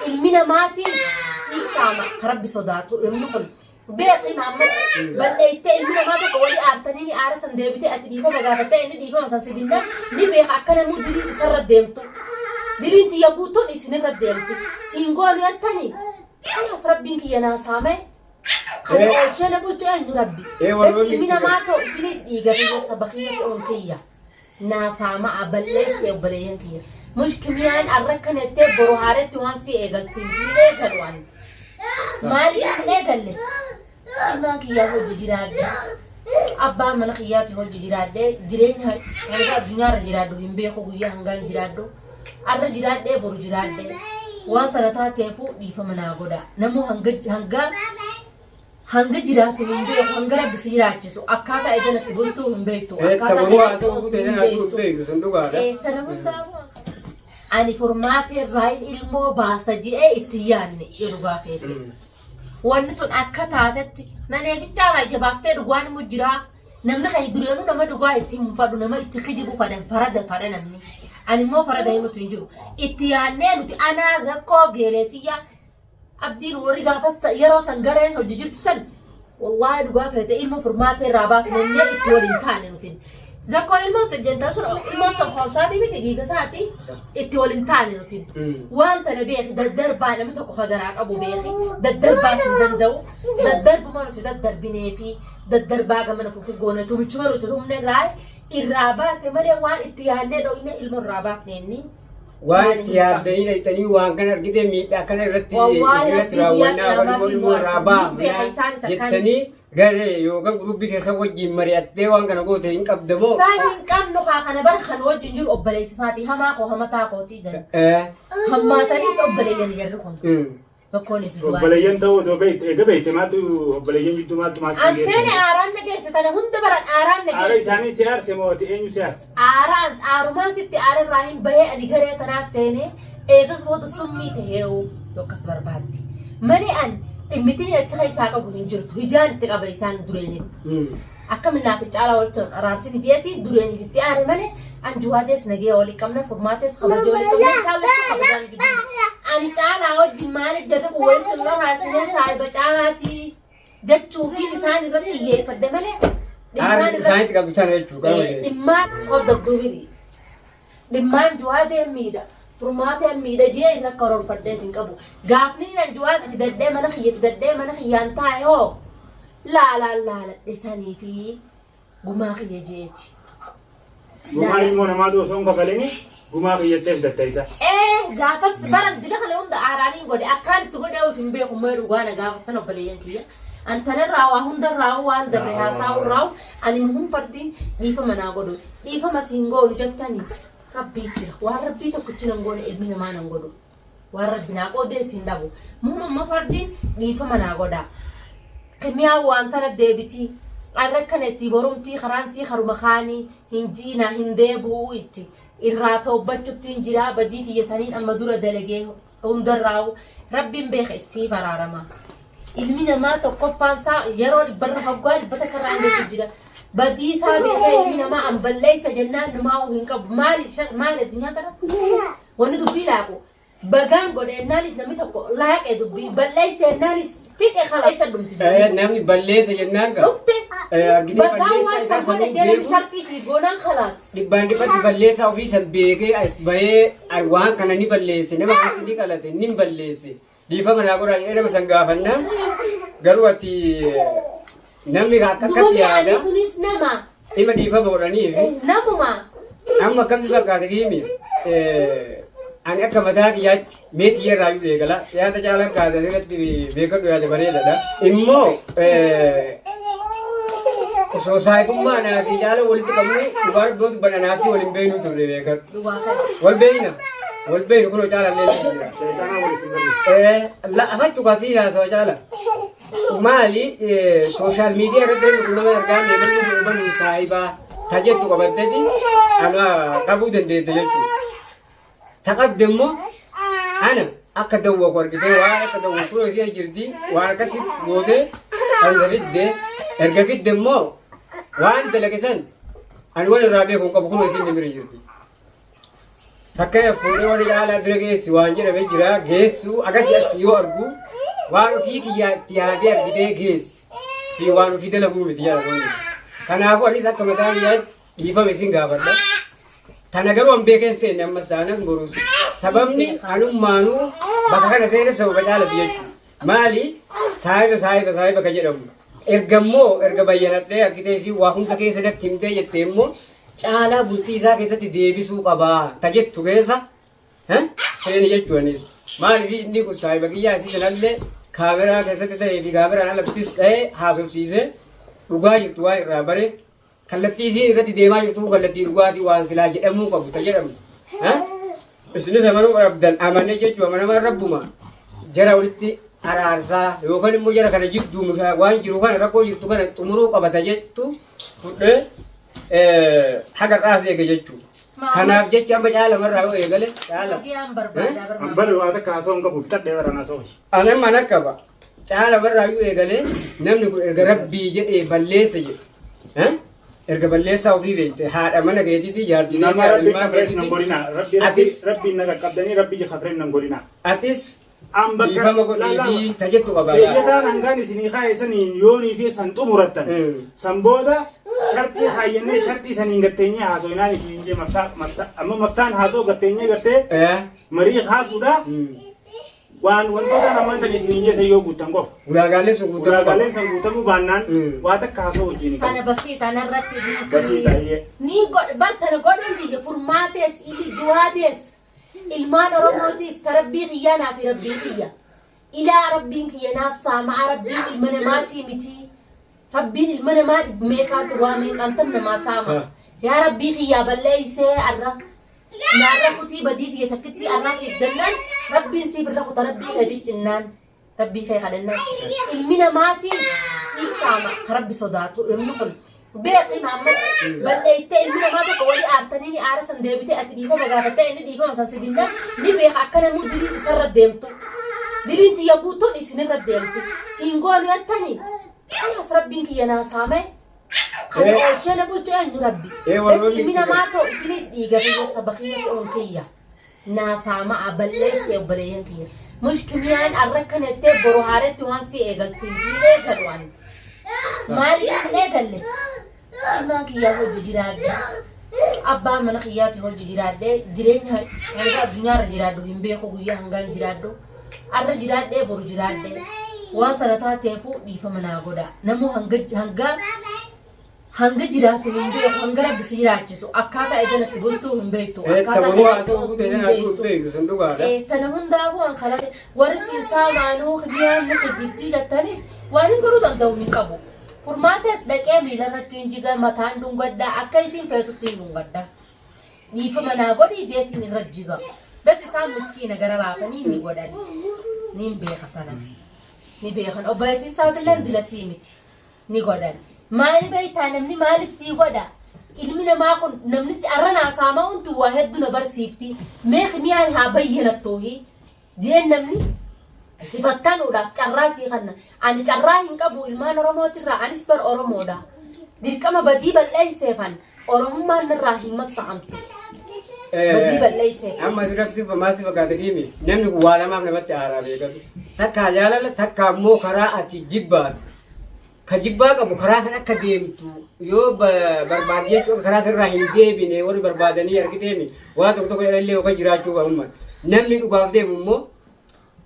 Ilmi namaatiin siif saama ka rabbi sodaatu namni kun beeki Mahammad balleessitee ilmi namaa tokko walii aartanii ni aara san deebitee ati dhiifama gaafattee inni dhiifama san si dinnaan ni beeka akka namuu diliin isarra deemtu. Diliin tiyya guutuun isinirra deemti. Siin goonu jettanii kanaas rabbiin kiyya naa saamee kan oolchee na bulchu eenyu rabbi. Ee, Bas warroonni ilmi itti namaa ta'u isinis dhiiga kiyya saba kiyya foon kiyya. Naa saama'a balleesse obboleeyyan kiyya. Mushkiliyaan arra kana jettee boru haaretti waan si eegaltu hin eegalu ani. Maaliif hin eegalle? Ilmaan kiyyaa hojii jiraadhe. Abbaa mana kiyyaati hojii jiraadhe. Jireenya hanga addunyaarra jiraadhu hin beeku guyyaa hangaan jiraadhu. Arra jiraadhee boru jiraadhe. Waan tana taateefu dhiifama naa godha. Namuu hanga hanga hanga jiraattu hin beeku hanga rabbi si jiraachisu akkaataa idan itti bultuu hin beektu akkaataa Tabaruu keessa haasa'uu ooltu guutee hin tanaatu hin beektu. beeknu sun dhugaadha. Tana hundaafuu ani furmaatee raayin ilmoo baasa je'ee itti hin yaadne yoo dhugaa feete. Wanni tun akka taatetti nan eegichaa jabaaftee dhugaan immoo jiraa. Namni kan dureenuu nama dhugaa itti himu fadhu nama itti kijibu fadhan farada fadha namni. Ani immoo farada himutu hin jiru. Itti yaadnee nuti anaa zakkoo geeleetiyyaa Abdiin warri gaafas yeroo san gareen hojii jirtu san wallaahi dhugaa feete ilma furmaatee irraa baafnennee itti waliin taane nuti. Zakkoon ilmoon san jentaa sun ilmoon san foonsaatii miti dhiiga isaati itti waliin taane nuti. Waan tana beeki daddarbaa namni tokko ka garaa qabu beeki daddarbaas hin danda'u daddarbuma nuti daddarbinee fi daddarbaa gamana fufu goone tumichuma nuti tumne irraa irraa baate malee waan itti yaadnee dhoyne ilmo irraa baafneenni. Waan itti yaaddanii dhaqxanii waan kana argite miidhaa kana irratti Wallaahi isirratti Rabbiin guyyaa raawwannaa qiyaamaatiin walii immoo irraa nu beeka isaanis baafna akkaan. jettanii garee yookaan guruppii keessa wajjin mari'attee waan kana goote hin qabdamoo. Isaa hin qabnu kaa kana bar kan wajjin jiru obboleessa isaatii hamaa koo hamataa kootii jedhu. Hammaataniis obboleeyyan jarri kun. Tokkoon fi du'aa. Obboleeyyan ta'uu otoo beekte eega beekte maaltu obboleeyyan jidduu maaltu maal si An seene geesse? aaraan na geesse tana hunda baran aaraan na Aara geesse. isaanii si aarse moo ati eenyu si aarse? Aaraan aarumaan sitti aara irraa hin bahee ani garee tanaa seenee eegas booda summii taheewu yokkas barbaaddi. Malee an dhimmitiin achi keessaa qabu hin jirtu hijaan itti qaba isaan dureenitti. Akkam naaf caalaa walitti hin araarsin jeeti dureen itti aare malee an juwaadees nagee walii qabna furmaates kabajee walii qabna isaan lachuu kabajaan gidduu. Ani caalaa wajjin maaliif jarri kun walitti hin araarsinee saahiba caalaati jechuu fi isaan irratti xiyyeeffadhe malee Aara dhimmaan irratti isaanitti qabdu tana jechuudha. dhimmaan hordoftuu Dhimmaan juwaadeen miidha. Furmaateen miidha jee irra karoorfadheef hin qabu. Gaafni nan juwaade fidadhee mana kiyya fidadhee mana kiyyaan taa'e hoo laalaan laaladhe sanii fi gumaa kiyya jeeti. Gumaa ilmoo namaatu osoo hin kafalini gumaa kiyyattee fidatta isa. Ee gaafas bara dila kana hunda aaraaniin godhe akkaan itti godhe of hin beeku mee dhugaa na gaafattan obboleeyyan kiyya. An tanarraa waa hundarraa waan dabre haasa'urraa ani muhun fardiin dhiifama naa godhu. Dhiifama siin goonu jettani rabbii jira. Waan rabbii tokkichi nan goone ilmi namaa nan godhu. Waan rabbi naa qoodee siin dhabu. Muhuma amma fardiin dhiifama naa godha. Kimiyaa waan tana deebitii. Arra kana itti borumtii karaan sii karuma kaanii hin ji'inaa hin deebi'uu itti. Irraa toobbachutti hin jiraa badii tiyyataniin amma dura dalagee hundarraa'u rabbiin beeka siif araarama. Ilmi namaa tokkoffaan isaa yeroo dhibbarra hoggaa dhibba takka irraa hin jira. Badii isaa beekee ilmi namaa an balleessa jennaan numaa hin qabu. Maali maali addunyaa tana? Wanni dubbii laaqu. Bagaan godhe ennaanis namni tokko laaqe dubbii balleessa ennaanis fixe kalaessa dhumti. Namni balleessa jennaan gaa. Dhumte. Argitee Bagaan balleessaa waan isaa san godhe sanuu jedhani beeku. sharxii sii goonaan kalaas. Dhibbaan dhibbatti balleessaa ofii san beekee as bahee waan kana ni balleesse nama kanatti ni qalate ni balleesse dhiifama naa godhaa jedhee nama san gaafannaa garuu ati namni akka akkatti Duba yaada ani kunis nama. dhima dhiifama godhaniif Namuma. amma akkamsi fakkaate kiimi ani akka mataa kiyyaatti meetii irraa iyyuu eegala yaada caalaan kaase asirratti beekadhu yaada bareedaadha immoo osoo saahibummaa anaa fi caala walitti qabnu dhugaa dubbii dubban anaa fi waliin beeknu turre beekadhu wal beekna wal beeknu kunoo caala illee ni jira. Shayxaanaa wal isin barreessa. La afachuu kasii haasawa caala. Maali sooshaal miidiyaa irratti namni kun nama argaa meeqanni kun hubannu saahibaa ta jettu qabatteti ana qabuu dandeetta jechuudha. Ta qabde immoo ana akka dawwa ku argitee waan akka dawwa kun ishee jirti waan akkasitti gootee hanga fidde erga fidde immoo waan dalage san ani waan irraa beeku hin qabu kun isiin ni bira jirti. Fakkeenyaaf fuudhee warri caalaa bira geessi waan jedhame jira geessu agasii as yoo argu waan ofii kiyyaa itti yaadee argitee geessi fi waan ofii dalaguu miti jedha wanni. Kanaafuu anis akka mataa kiyyaatti dhiifama isin gaafadha. Tana garuu an beekeen seenne ammas taanan borus. Sababni anummaanuu bakka kana seeneef sababa caalati jechuudha. Maali? Saahiba saahiba saahiba ka jedhamu. Erga immoo erga bayyanadhee argitee isii waa hunda keessa natti himtee jettee immoo caalaa bultii isaa keessatti deebisuu qabaa ta jettu keessa seeni jechuunis. Maaliif inni kun saahiba kiyyaa isii sanallee kaameraa keessatti ta'ee fi kaameraan alattis ta'ee haasofsiisee dhugaa jirtu waa irraa bare kallattii isiin irratti deemaa jirtu kallattii dhugaatii waan silaa jedhamuu qabu ta jedhamu. Isinis amanuu qabdan amanee jechuun amanamaan rabbuma jara walitti araarsaa yookaan immoo jara kana jidduu waan jiru kana rakkoo jirtu kana xumuruu qabata jettu fudhee haga irraas eege jechuudha. Kanaaf jecha amma caala marraa yoo eegale caala. Dhagayaan barbaadaa An bari waa takka haasoo hin qabu fixadhee bara haasoo. Ani mana qaba. Caala marraa yoo eegale namni kun erga rabbii jedhee balleessa jedhe. Erga balleessaa ofii beekte haadha mana keetiiti jaartii Nama teetii haadha rabbi ilmaan kafreef nan keetiiti. godhina. Rabbi rabbi Atis rabbi na qaqqabdanii rabbi kafreef nan godhina. atis An bakka dhiifama godhii fi ta jettu qabaa. Keeyyataan hangaan isinii kaa'e saniin yoonii fi san xumurattan. San booda sharxii kaayyannee sharxii saniin gatteenyee haasoo isiniin jee maftaa maftaa amma maftaan haasoo gatteenyee gartee marii kaasuudha. Waan wantoota ammaan tan isiniin jee san yoo guuttan qofa. Ulaagaaleen sun guutamuu qaba. Ulaagaaleen san guutamuu baannaan waa takka haasoo wajjin hin Tana qabu. basii tanarratti Basii taa'ee. Ni godh bar tana godhuun kiyya furmaatees ili juwaadees ilmaan Oromootis ta rabbii kiyyaa naaf rabbii kiyya. Ilaa rabbiin kiyya naaf saama'a rabbiin ilma namaatii miti. Rabbiin ilma namaa meeqaatu waa meeqaan tam namaa saama. Yaa rabbii kiyyaa balleessee arra. Naarra kutii badii tiyya takkitti arraa eeggannaan rabbiin siif irra kuta rabbii kee ciccinnaan rabbii kee kadhannaan ilmi namaatiin siif saama ka rabbi sodaatu ilmi kun beeki Muhammad balleessitee ilmi namaa tokko walii aartanii ni aara san deebitee ati dhiifama gaafattee inni dhiifama san si dinnaan ni beeka akka namuu diliin isarra deemtu diliin tiyya guutuun isinirra deemti siin goonu jettanii kanaas rabbiin kiyya naa saamee Kan oolchee na bulche eenyu rabbi. Bas Warroonni ilmi namaa ta'u isinis dhiiga kiyya saba kiyya foon kiyya. Naa saama'a balleessee obboleeyyan kiyya. Mushkiliyaan arra kana jettee boru haaretti waan si eegaltu hin eegalu ani. Maaliif hin eegalle? Ilmaan kiyyaa hojii jiraadhe. Abbaa mana kiyyaati hojii jiraadhe. Jireenya hanga addunyaarra jiraadhu hin beeku guyyaa hangaan jiraadhu. Arra jiraadhee boru jiraadhee waan tana taateefu dhiifama naa godha. Namuu hanga hanga hanga jiraatu hin beeku hanga rabbi si jiraachisu akkaataa idan itti bultuu hin beektu akkaataa Tabaruu itti haasa'uu ooltu guutee hin tanaa hin beektu. beektu sun dhugaadha. Tana hundaafuu an kalaqe warri siisaa maanuu biyaan nuti jibdii jettanis waan hin godhuu danda'u hin qabu. Furmaatees dhaqee miilarratti hin jiga mataan dhungadhaa akka isiin feetutti hin dhungadha. Dhiifama naa godhii jeetiin irra jiga. Bas isaan miskiina gara laafanii ni godhan. Ni beeka tana. Ni beekan. Obboleettiin isaatillee dila sii miti. Ni godhan. Maali beektaa namni maaliif sii godha? Ilmi namaa kun namni si arra naa saama'uun tun waa hedduu na barsiifti. Mee kimiyaan haa bayyanattuuhi. Jeen namni si fattanuudhaaf carraa sii kanna. Ani carraa hin qabu ilmaan Oromootirraa anis bar Oromoodha. Dirqama badii balleesseefan Oromummaan narraa hin massa'amtu. Badii balleesseef. Amma asirratti si maal si fakkaata kiimi namni kun waa lamaaf namatti aaraa beekatu. Takka jaalala takka ammoo karaa ati jibbaa ka jibbaa qabu karaa san akka deemtu yoo barbaade jechuun karaa sirraa hin deebine warri barbaadanii argiteemi waa tokko tokko illee yookaan jiraachuu qabu. Namni dhugaaf deemu immoo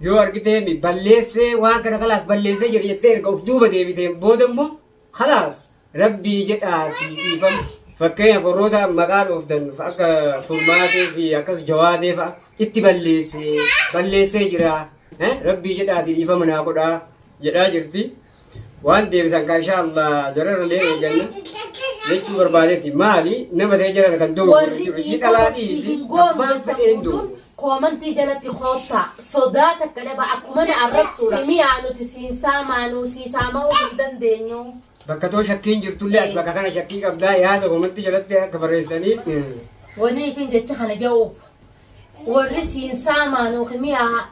yoo argiteemi balleessee waan kana kalaas balleessee jira jettee erga of duuba deebiteen booda immoo kalaas rabbii jedhaatii dhiifama. Fakkeenyaaf warroota maqaa dhooftan akka furmaatee fi akkas jawaadee fa'a itti balleessee balleessee jira. Rabbii jedhaatii dhiifama naa godhaa jedhaa jirti. Waan deebisan kan insha Allah jararra illee eeganna jechuu barbaadeeti. Maali nama ta'ee jararra kan dogoggore Warri jiru isii dhalaa dhiifama sii dhiisi hin goonu abbaan jettan fedheen guutuun dogoggore. koomantii jalatti koottaa sodaa takka dhaba akkuma na arrabsuudha. Mi'aa nuti siin saamaanuu sii saama'uu hin dandeenyu. Bakka too shakkiin jirtullee ati bakka kana shakkii qabdaa yaada koomantii jalatti akka barreessitanii. Wanni ifin jecha kana ja'uuf warri siin saamaanuu mi'aa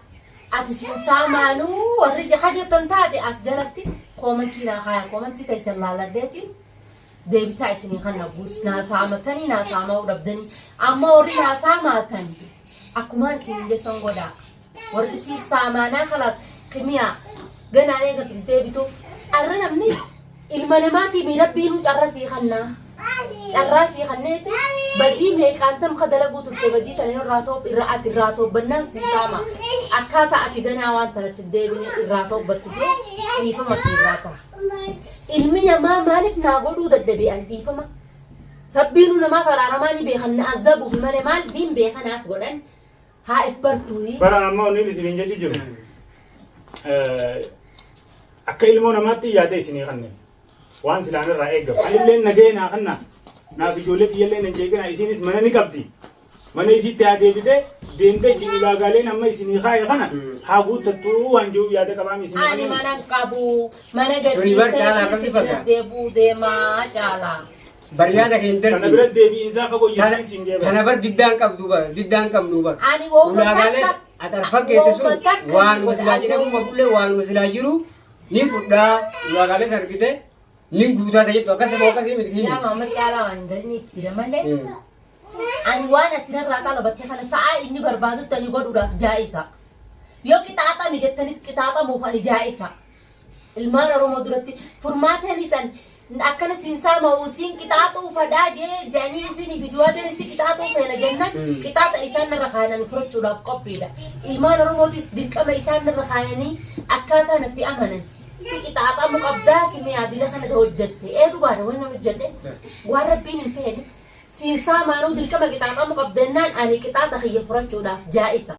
ati siin saamaanuu warri jaha jettan taate as jalatti koomantii naa kaaya koomantii teessan laaladheetiin. Deebisaa isinii kanna guus naa saamatanii naa saama'uu dhabdanii amma warri naa saamaatan akkumaan isin jessan godhaa. Warri siif saamaanaa kalaas kimiyaa ganaa eegatu hin deebitu. Arra namni ilma namaatii mi rabbiinuu carra sii kannaa. Carraa sii kanneeti badii meeqaan tam ka dalaguu turte badii tana irraa toob irraa ati irraa toobbannaan sii saama. Akkaataa ati ganaa waan tanatti hin deebine irraa toobbattu jee dhiifama sii irraa ta'a. Ilmi namaa maaliif naa godhuu dadhabe an dhiifama. Rabbiinuu namaaf araaramaa ni beekan na azabuufi malee maal niin beekanaaf godhan haa if bartuuyi. Bara amma onni isiniin jechuu jiru. Akka ilmoo namaatti yaada isinii kanneen. Waan silaan irraa eegamu. Anillee nagahee naa kanna. Naaf ijoollee tiyyallee nan jeeqina isiinis mana ni qabdi. Mana isiitti haa deebitee deemtee ichi ulaagaaleen amma isinii kaaye kana haa guuttattuu waan jiru yaada qabaam isinii Ani kanneen. mana hin qabu mana Suni bar caalaa gadhiisee akkamitti si bira fakkaata? deebi'uu deemaa caalaa. Baryaada kee hin Kana darbine. bira deebi'iinsaa fagoo Tana jirtiin siin jeeba. tana bar diddaan qabdu bar diddaan qabdu bar. Ani wooma Ulaagaalee takka ati arfan keete sun wooma takka waanuma silaa jedhamu mabullee waanuma silaa jiru ni fudhaa ulaagaalee san argite ni guutaa ta'e jettu akkasii akkasii miti Yaa Maamad caalaa waan hin galiniif jira malee. Ani waan ati narraa xalabatte kana sa'aa inni barbaadutti ani godhuudhaaf jaa'isa. Yoo qixaaxami jettanis qixaaxamuuf ani jaa'isa. Ilmaan Oromoo duratti furmaateenis an akkana siin saama'u siin qixaaxuu fadhaa jee jedhanii isinii fi du'aateen si qixaaxuu feena jennaan qixaaxa isaan narra kaayanii furachuudhaaf qophiidha. Ilmaan Oromootis dirqama isaan narra kaayanii akkaataa natti amanan. Si qixaaxamu qabdaa kimiyaa dila kana hojjatte. Ee dhugaadha waan hojjadhe waan rabbiin hin feene. Siin saamaanuu dirqama qixaaxamu qabda jennaan ani qixaaxa kiyya furachuudhaaf jaa'isa.